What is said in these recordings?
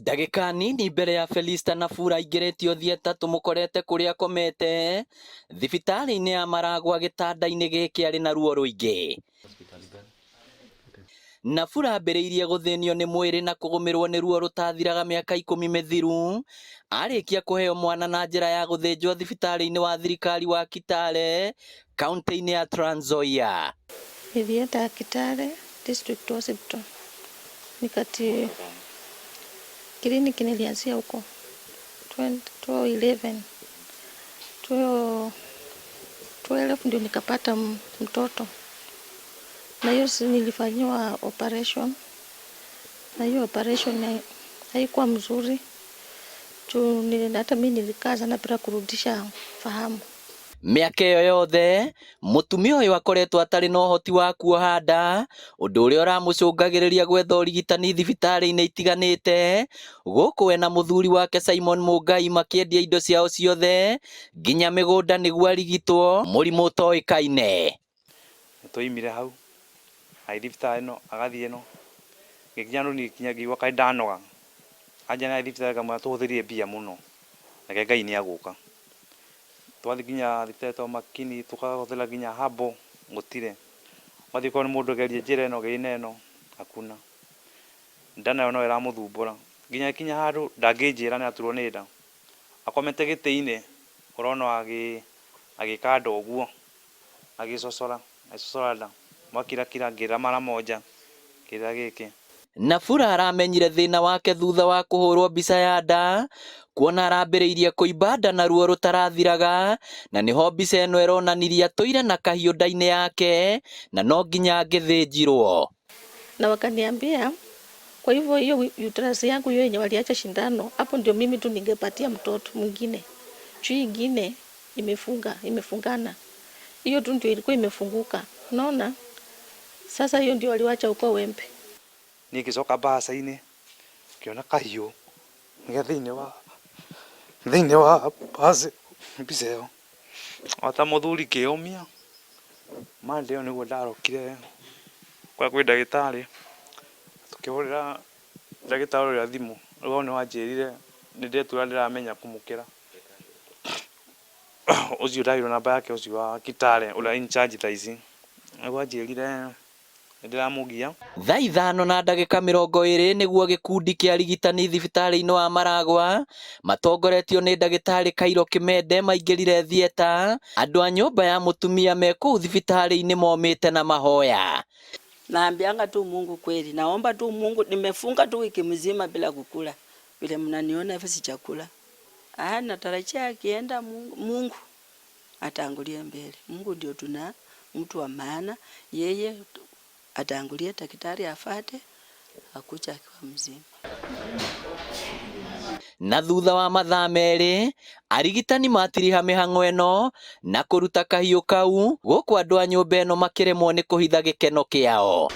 Ndagĩka nini mbere ya Felista Nafura aingĩrĩtio theatre tũmũkorete kũrĩa akomete thibitarĩ-inĩ ya Maragwa gĩtanda-inĩ gĩkĩ arĩ na ruo rũingĩ. Nafura ambĩrĩirie gũthĩnio nĩ mwĩrĩ na kũgũmĩrwo nĩ ruo rũtathiraga mĩaka 10 mĩthiru arĩkia kũheo mwana na njĩra ya gũthĩnjwo thibitarĩ-inĩ wa thirikari wa Kitale kaunti-inĩ ya Trans Nzoia. Nilienda Kitale District Hospital, nikati kliniki nilianzia huko 2011 12 ndio nikapata mtoto, na hiyo si nilifanyiwa operation, na hiyo operation haikuwa mzuri juu hata mimi nilikaa sana bila kurudisha fahamu. Mĩaka ĩyo yothe mũtumia ũyũ akoretwo atarĩ na ũhoti wa kuoha nda, ũndũ ũrĩa ũramũcũngagĩrĩria gwetha ũrigitani thibitarĩ-inĩ itiganĩte, gũkũ we na mũthuri wake Simon Mũngai makĩendia indo ciao ciothe nginya mĩgũnda nĩguo arigitwo mũrimũ ũtoĩkaine. Nĩtwaimire hau agĩthiĩ thibitarĩ ĩno agathiĩ ĩno ngĩkinya handũ niĩ nginya ngĩigua kaĩ ndanoga anjĩra nĩ athiĩ thibitarĩ ngamwĩra tũhũthĩrire mbia mũno reke Ngai nĩagũka. Twathiĩ nginya thibitarĩ twa Makini tũkahũthĩra nginya herbal gũtirĩ. Wathiĩ ũkona mũndũ geria njĩra ĩno geria ĩno hakuna. Nda nayo no ĩramũthumbũra nginya ĩkinya handũ ndangĩnjĩra nĩaraturwo nĩ nda. Akomete gĩtĩ-inĩ ũrona agĩka nda ũguo agĩcocora agĩcocora nda mwakirakira ngĩra mara moja ngĩra gĩkĩ. Nafura aramenyire thĩna wake thutha wa kũhũrwo mbica ya nda kuona arambĩrĩirie kũimba nda na ruo rũtarathiraga na nĩho mbica ĩno ĩronanirie atũire na kahiũ nda-inĩ yake na no nginya angĩthĩnjirwo. Na wakaniambia kwa hivyo hiyo uterus yangu hiyo yenye waliacha shindano hapo ndio mimi tu ningepatia mtoto mwingine, juu ingine imefunga imefungana, hiyo tu ndio ilikuwa imefunguka, unaona. Sasa hiyo ndio waliwacha huko wembe. Niĩ ngĩcoka mbaca-inĩ ngĩona kahiũ nĩ thĩinĩ wa mbaca mbica ĩyo ota mũthuri ngĩyũmia Monday ĩyo nĩguo ndarokire kũrĩa kwĩ ndagĩtarĩ tũkĩhũrĩra ndagĩtarĩ ũrĩa thimũ rĩu hau nĩho anjĩrire nĩ ndetura ndĩramenya kũmũkĩra ũcio ndaheirwo namba yake ũcio wa Kitale ũrĩa in charge thaa ici nĩguo anjĩrire nĩndĩramũgia. Thaa 5:20 nĩguo gĩkundi kĩa arigitani thibitarĩ-inĩ wa Maragwa matongoretio nĩ ndagĩtarĩ Kairo Kimende maingĩrire theatre andũ a nyũmba ya mũtumia me kũu thibitarĩ-inĩ momĩte na mahoya. Naambianga tu Mungu kweli, naomba tu Mungu, nimefunga tu wiki mzima bila kukula, vile mnaniona hivi sijakula. Ah, natarajia akienda Mungu, Mungu atangulie mbele. Mungu ndio tuna mtu wa maana, yeye atangulie, daktari afate, akuja akiwa mzima. Na thutha wa mathaa 2 arigitani matiriha mĩhang'o ĩno na kũruta kahiũ kau gũkũ andũ a nyũmba ĩno makĩremwo nĩ kũhitha gĩkeno kĩao.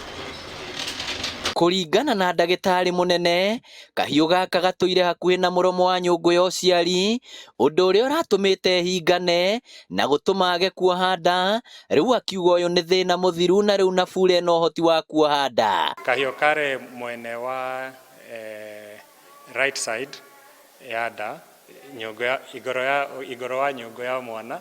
Kũringana na ndagĩtarĩ mũnene, kahiũ gaka gatũire hakuhĩ na mũromo wa nyũngũ ya ũciari, ũndũ ũrĩa ũratũmĩte hingane na gũtũma age kuoha nda. Rĩu akiuga ũyũ nĩ thĩna mũthiru na rĩu Nafura ena ũhoti wa kuoha nda. Kahiũ karĩ mwene wa right side ya nda nyũngũ ya igũrũ ya igũrũ wa nyũngũ ya mwana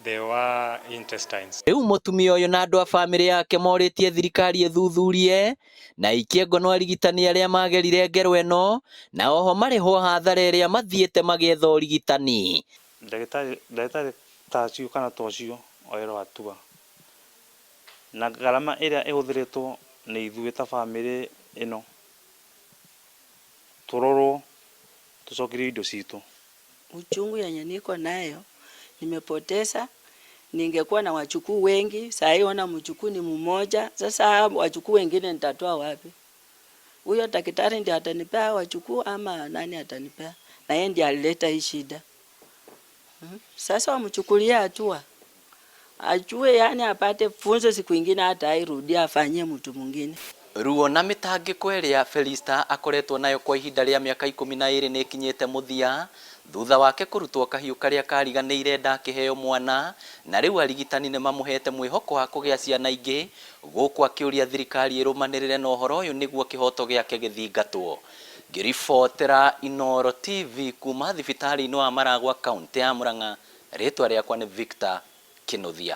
thĩ wa intestines. Rĩu mũtumia ũyũ na andũ a bamĩrĩ yake morĩtie thirikari ĩthuthurie na ĩikie ngono arigitani arĩa magerire ngero ĩno na oho marĩhwo hathara ĩrĩa mathiĩte magĩetha ũrigitani. Ndagĩtarĩ ta acio kana ta ũcio oerwo hatua na ngarama ĩrĩa ĩhũthĩrĩtwo nĩ ithuĩ ta bamĩrĩ ĩno tũrorwo tũcokerio indo citũ. Uchungu yenye niko nayo nimepoteza. Ningekuwa na wajukuu wengi, saa hii ona mjukuu ni mmoja. Sasa wajukuu wengine nitatoa wapi? Huyo daktari ndiye atanipea wajukuu ama nani atanipea? Na yeye ndiye alileta hii shida. Sasa wamchukulie hatua, ajue, yani apate funzo, siku ingine hata airudia afanyie mtu mwingine. Ruo na mĩtangĩko ĩrĩa Felista akoretwo nayo kwa ihinda rĩa mĩaka 12 nĩ ĩkinyĩte mũthia thutha wake kũrutwo kahiũ karĩa kariganĩire nda akĩheo mwana, na rĩu arigitani nĩ mamũhete mwĩhoko wa kũgĩa ciana ingĩ, gũkũ akĩũria thirikari ĩrũmanĩrĩre na ũhoro ũyũ nĩguo kĩhoto gĩake gĩthingatwo. Ngĩribotera Inooro TV kuma thibitarĩ-inĩ wa Maragwa kaũntĩ ya Murang'a, rĩtwa rĩakwa nĩ Victor Kĩnuthia.